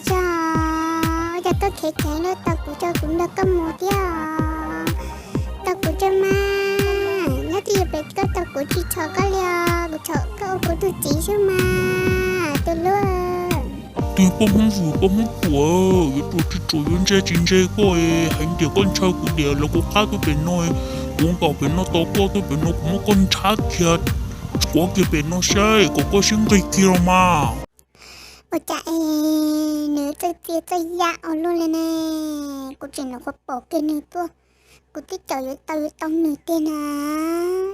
Tso, ua cas koj khev khev luaj, tau kuv tso kuv nrog koj mus thiab. Tau kuv tso mas, nyob twj ywm pem koj, tau kuv tsis txhom koj li os, kuv txhom koj ua kuv tus txiv xwb mas tus hlub. Tus poj Hmoob Vwm poj Hmoob Puam, yuav ruam tsis ruam, yuav ntse tsis ntse koj, heev tiag, koj ntshaw kuv diam los kuv qab tuaj pem no, kuv nkaum pem no tos koj tuaj pem no, kuv muab koj nrhab kiag, quav kiag pem no saib kom koj siab nqig kiag los mas. Ua cas es nws txawj txia txawj yam ua luaj li ne? Kuv tseem nyuam qhuav pom kiag nws tuaj, kuv twb caum yuav tau yuav tau nws tiag na.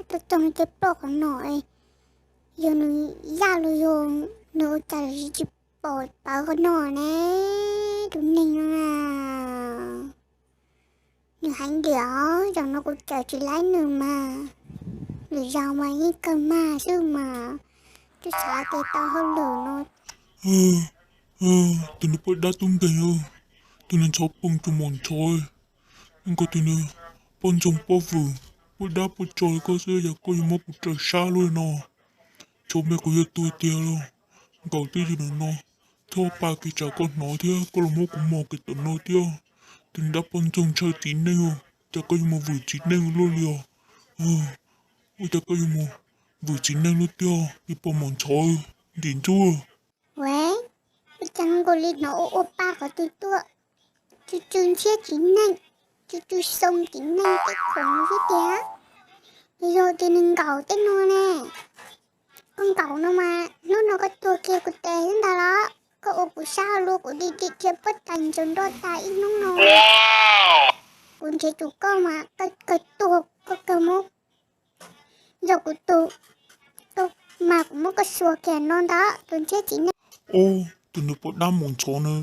Tuaj txog ces ploj qhov no, yog nws yaj los yog nws ua cas tsis pom pawv qhov no ne? Tus neeg no na, nws heev diam, zaum no kuv cawm tsis laib nws mas, lwm zaus mas yeej kawg mag xwb mas, twb xav tias tau hauj lwm no. Tus niag poj dab tub nkeeg, tus niag ntxhov poog tus mos ntxhov, nkaus tus niag poj ntxoog poj vwm, poj dab poj tsog koj xwb, yog koj yuav muab kuv raws sab luaj no. Txhob npe kuv yuav tuag tiag los, nkaus twj ywm no, txhob pa kev tsam koj hnov thiab koj los muab kuv mos kev tom no thiab. Tus niag dab poj ntxoog ntshaw txiv neej, cas koj yuav mus vwm txiv neej luaj li os? Ua cas koj yuav mus vwm txiv neej luaj tiag, niag poj mos ntxhov ntim ntsuag? Ua cas nkaus li hnov ua ua pa qhov twg tuaj, tsw tsw ntshiab txiv neej, tsw tsw xoo txiv neej tej khoom xwb tiag. Yog tias nws nkaum tej no ne, koj nkaum no mas hnub no koj tuag kiag kuv tes xwb ntag los? Koj ua kuv sab hauv lua kuv dim dim dhia puab tais ntsaws nroj tas ib hnub no. Kuv nrhiav tsum koj mas kawg tuag koj kawg muab, yog kuv tus, mas kuv muab koj xuas kiag no ntag tus ntshiab txiv neej. Ob tug niag poj dab mos ntxhov na,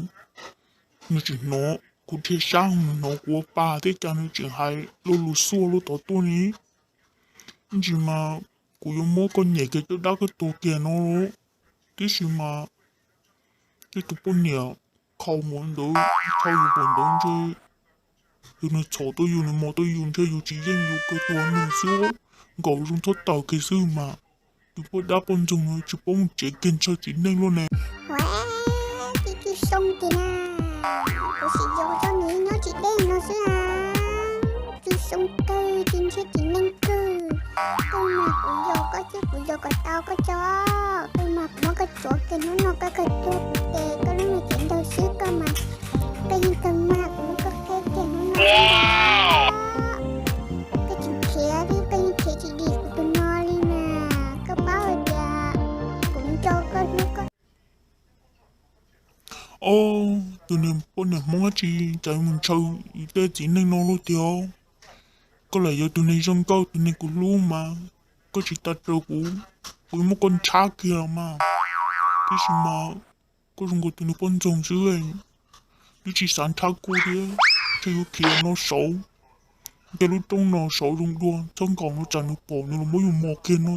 nws tsis hnov kuv dhia sab, nws hnov kuv ua pa thiab cas nws tseem hais lo lus xuaj lub tod tuaj ne. Ib ntsis mas kuv yuav muab koj nyem kiag caj dab koj tuag kiag no, tiam sis mas tej tus poj niam khau mus ntawd, khau yus pom ntawd ntshe yus nws txhom tuaj yus nws mos tuaj yus ntshe yus tsis yeej yus kawg tuag nws xwb. Nkaum zoo txhob tawm kiag xwb mas, tus poj dab poj ntxoog no tsis paub mus tsev kiag ntshaw txiv neej luaj ne. Ua, tsis tsis xoo tiag na, kuv sim yos tso nws nyob tsis deb no xwb a. Tsis xoo kawg, tsis ntshiab txiv neej kawg. Kawg mas kuv yos koj thiab kuv yos kom tau koj tso. Kawg mas kuv muab koj tsuav kiag hnub no koj kawg tuag kuv ces koj lub me cev ntaug xwb koj mas, koj yeej kawg mag kuv muab koj qheb kiag hnub no. Koj tseem khiav thiab koj yeej khiav tsis dim kuv tus no li na. Koj paub hais tias kuv nco koj hlub koj. Ob tug niag poj niam Hmoob dab tsi cas mus ntshaw tej txiv neej no luaj tiag. Koj lam yog tus neeg zoo nkauj tus neeg kuv hlub mas koj tsis tas raws kuv, kuv yuav muab koj nrhab kiag los mas. Tiam sis mas koj zoo nkaus tus niag poj ntxoog xwb, twb tsis xav nrhab kuv thiab, ntshe yuav khiav no saud, nce lub roob no saud zoo dua, txhob nkaum no tsam nws pom nws los muab yus mos kiag no.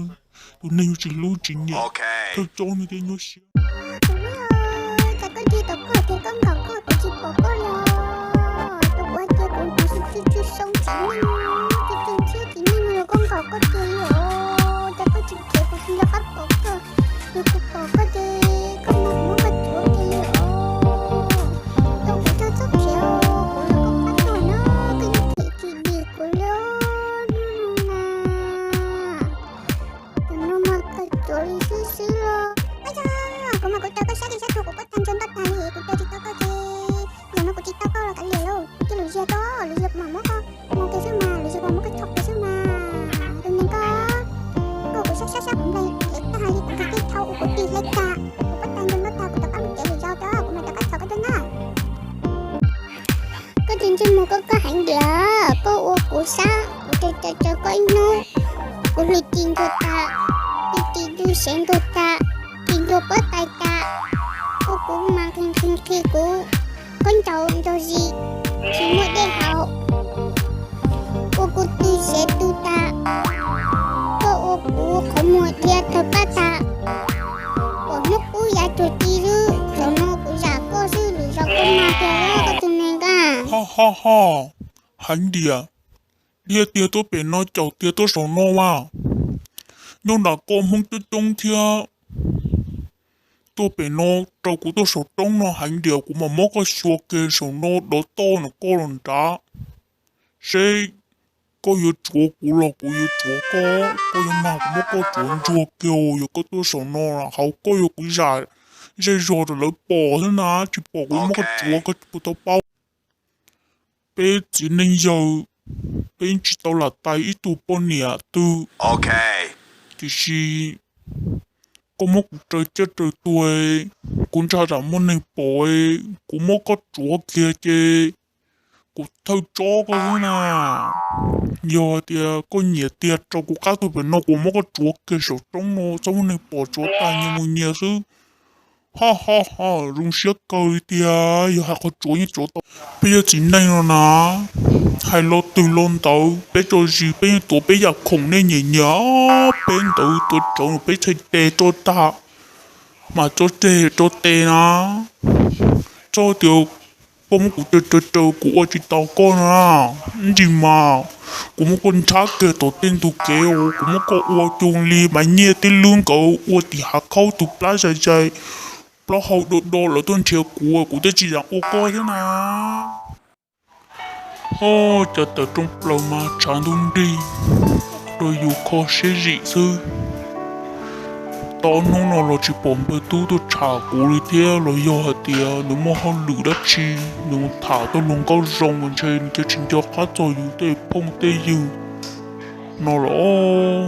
Tus neeg yus tsis hlub tsis nyiam, thawj tsob nws thiaj nyuaj siab. Cas koj nrhiav tau koj tias koj nkaum koj kuv tsis pom koj li os. Tus kuv hais tias kuv tus xwb tsw tsw xoo txiv neej, tsw tsw ntshiab txiv neej los koj nkaum koj tiag li os. Cas koj tseem khiav kuv tsis nco qab pom koj, yog kuv pom koj ces koj mas kuv muab koj tsuav tiag li os. Tau kuv txhob txhob khiav os, kuv yog koj pab tuag na, koj yeej khiav tsis dim kuv li os, hnub no na. Tus no mas koj tsuav li xwb xwb los. Ua yog, kuv mas kuv raws koj sab li sab tug kuv puab tag ntso ntoj tag li, kuv raws tsis tau koj ces zaum no kuv tsis tau koj los kav liam lauj, kuv cia lwm zaug tso, lwm zaug kuv mam muab koj mus kiag xwb mas, lwm zaug kuv mam muab koj txhom kiag xwb mas. Tus neeg koj, koj kuv sab sab sab kuv nplaig heev tag li, kuv tus tij thau kuv tus tij hleb tag, kuv puab tag ntso ntoj tag, kuv rov qab mus tsev lwm zaug tso, kuv mam rov qab txhom koj dua na. Koj tsis ntsej muag koj koj heev diam, koj ua kuv sab, kuv raws raws koj ib hnub, kuv hlwb ris ntuag tas, hlwb ris ntuj sev ntuag tas, ris ntuag puab tais tas, ua kuv mas nqhis nqhis nqhis kuv, khaub ncaws ncaug zis, tsis muaj dej haus, ua kuv tu sev tu tas, koj ua kuv qhov muag dhia tawg paj tas, pom hnub qub yav cuag ci xwb, zaum no kuv zam koj xwb, lwm zaus koj mag tiag koj tus neeg nqaj. Ho ho ho, heev diam, dhia tiag tuaj pem no, caum tiag tuaj saum no mas, nyob nram koj Hmoob coob coob thiab. tuaj pem no rau kuv tuaj saum roob no heev diam kuv mam muab koj xyuas kiag saum no dov toj no koj los nrad, seb koj yuav tsuav kuv los kuv yuav tsuav koj. Koj yuav mag kuv muab koj tsuav ntsuag kiag, yog koj tuaj saum no hauv koj yuav kuv zam zej zog rau lawv pom xwb na, tsis pom kuv muab koj tsuav koj puas tau paub. Peb txiv neej yawg, peb tsis tau lam tais ib tug poj niam twg, tiam sis koj muab kuv raws ciaj raws tuag, kuv ntshai tsam muaj neeg pom, kuv muab koj tsuav kiag ces kuv thawj tsob koj xwb na. Yog hais tias koj nyiam tiag rau kuv qab tuaj pem no kuv muab koj tsuav kiag saum roob no txhob muaj neeg pom, tsuav tag nyias mus nyias xwb. Ha ha ha, zoo siab kawg li tiag, yog hais qhov tsuav yeej tsuav tau. Peb yog txiv neej no na, hais lo twg lo ntawd peb tso zis peb yeej tuav peb yam khoom nej nyiam nyiam, peb ntawd tuav rawv peb txhais tes rau tag mas tso tes rau tes na. Txhob tias koj muab kuv raws raws raws kuv ua tsis tau koj na, ntsis mas kuv muab koj nrhab kiag tom tej ntug kev, kuv muab koj ua cuag li Maiv Nyiaj tib lub nkawd ua tim hav khaub tus plab zais zais, plaub hau do do lawv tuaj nrhiav kuv, kuv thiaj tsis zam ua koj thiab na. Ho cas tawm rooj plaws mas tshav ntuj nrig rau yus kho siab zim xwb. Tau ob hnub no los tsis pom npawg tub tuaj tsham kuv li thiab los yog hais tias nws muaj hauj lwm dab tsi, nws mus tham tau luag nkauj zoo ntshe nws cia tsis nco qab txog yus tej phooj tej ywg no los.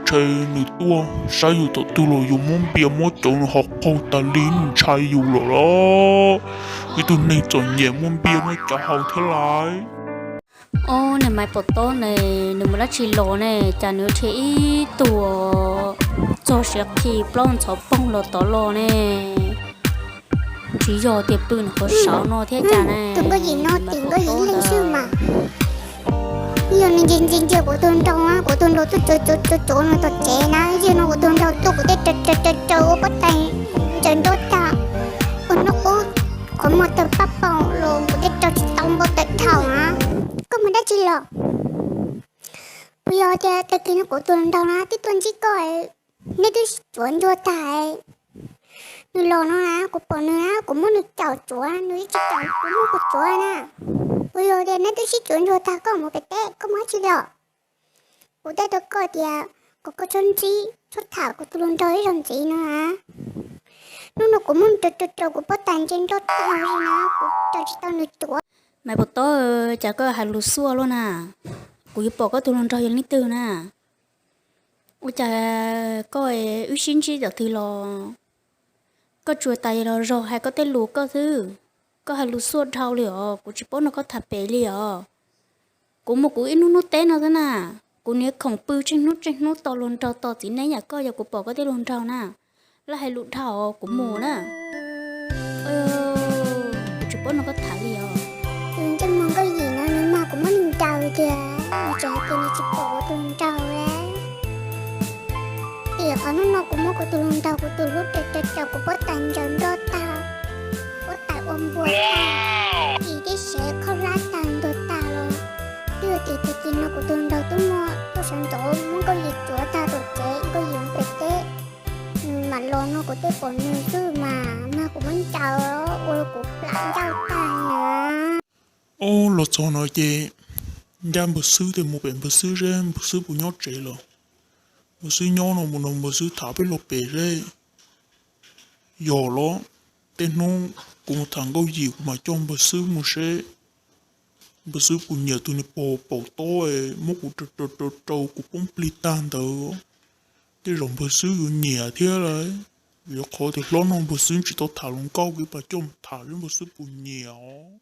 Ntshe nws tuaj saib yus thaum twg los yus muab npias muab cauv nws ho qaug tas li, nws ntshai yus lawm los. Ib tug neeg txom nyem muaj npias muaj cauv haus thiab lais. Ob, niag Maiv Pom Tob ne, nws mus dab tsi los ne, cas nws dhia ib tug txog siav qhi plaub ntxhov poog los tod los ne? Tsis yog tias pw nws qhov saud no thiab cas ne? Tus nkauj yim no tim nkauj yim ib leeg xwb mas. Yog nws ntsia ntsia ntsia kuv tus nraug, kuv tus nraug tuaj tsuav tsuav tsuav nws tom tsev na, yog no kuv tus nraug tuaj kuv tej raws raws raws ua pob tais ntsaws nraub tag, ua hnub qub qhov muag tawg paj paug los kuv tej raug tsis tau npau taws dhau na. Koj mus dab tsi los? Puas yog tias tag kis no kuv tus nraug na twb tuaj ntsib koj, neb twb tsuav ntsuag tag, nws los no na, kuv pom nws na, kuv muab nws caum tsuav, nws tsis caum kuv muab kuv tsuav na. Puas yog tias neb twb sib tsuav ntsuag tag koj mus pem teb, koj mus dab tsi los? Kuv teb rau koj tias kom koj txhob ntsib txhob tham kuv tus hluas nraug ib zaug ntxiv no na. Hnub no kuv muab raws raws raws kuv pob tais ntsaws nraub tag li na, kuv raws tsis tau nws tsuav. Maiv Pom Tob, cas koj hais lus xuaj luaj na? Kuv yuav pom koj tus hluas nraug yog leej twg na? Ua cas koj wb sib ntsib thaum twg los koj tsuas tas los zog hais koj tej lus koj xwb? Koj hais lus xuaj dhau li os, kuv tsis paub nrog koj tham pem li os. Kuv mus kuv ib hnub hnub teb no xwb na, kuv niag khoom pw tsheej hnub tsheej hnub tos hluas nraug tos txiv neeb yam koj, yog kuv pom koj tej hluas nraug na, lawv hais lus dhau kuv mus na. Kuv tsis paub nrog koj tham li os. Tus ntsej muag nkauj yim no nws mag kuv muab nws ntaus tiag, nws tseem hais tias nws tsis pom kuv tus hluas nraug li. Tiam qhov hnub no kuv muab kuv tus hluas nraug kuv tus hlub raws raws raws kuv pob tais ntsaws nraub tag, pob tais ua npua tag, ris thiab sev khaub hlab tag ntuag tag los. Twb yog tias tag kis no kuv tus hluas nraug twb muaj tuaj sawv ntxov muab nkauj yim tsuav tag tom tsev, nkauj yim mus pem teb, mam los no kuv thiaj pom nws xwb mas, mag kuv muab ntaus ua kuv plam ncauj tag na. Ob, los txog no ces ncaj npawg Xwb tias mus pem npawg Xwb seb npawg Xwb puas nyob tsev lawm. Npawg Xwb nyob no mus nrog npawg Xwb tham peb los pem seb. Yog los, tej hnub kuv mus tham nkauj yim kuv mam coj npawg Xwb mus seb npawg Xwb puas nyiam tus niag pog Pom Tob muab kuv raws raws raws kuv poob plig tag ntawd. Tej zaum npawg Xwb yuav nyiam thiab lauj. Vim qhov tias hlob no npawg Xwb tsis tau tham hluas nkauj, kuv mam coj mus tham seb npawg Xwb puas nyiam os.